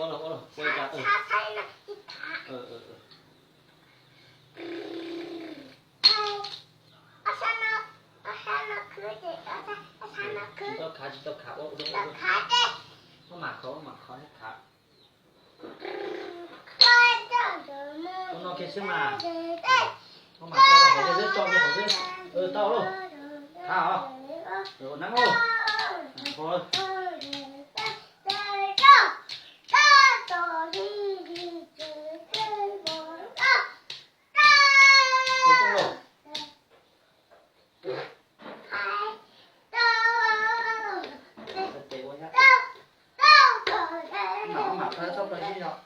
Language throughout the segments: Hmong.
Ua los, ua los, ua cas, tsis tau khav, tsis tau khav, ua, ua, ua, ua. Muab mam khov, muab mam khov, muab khov. Ua no kiag xwb mas. Muab mam tso hauv kiag xwb, tso kiag hauv xwb. Tau lauj. Khav os. Ua neeb lauj. Khav. Tau lauj. Mam, mam, txhob ploj sib zog.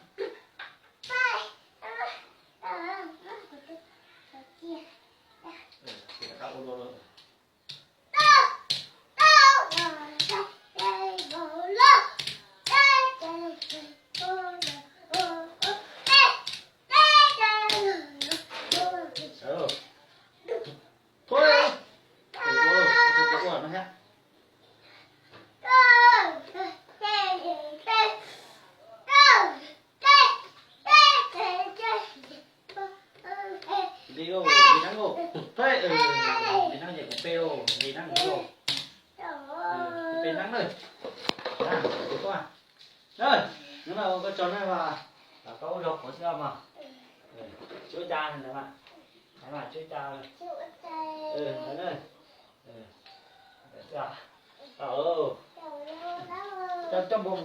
Ua, ua, ua no thiab. Nqis lauj, nqis neeb lauj. Nqis neeb ces kuv pe lauj, nqis neeb lauj. Pe neeb na. Hnub no koj tso neeb mas, koj ua zog qhuav xwb mas. Tsis ua cas ntawd mas. Tsis ua cas. Coj npua mus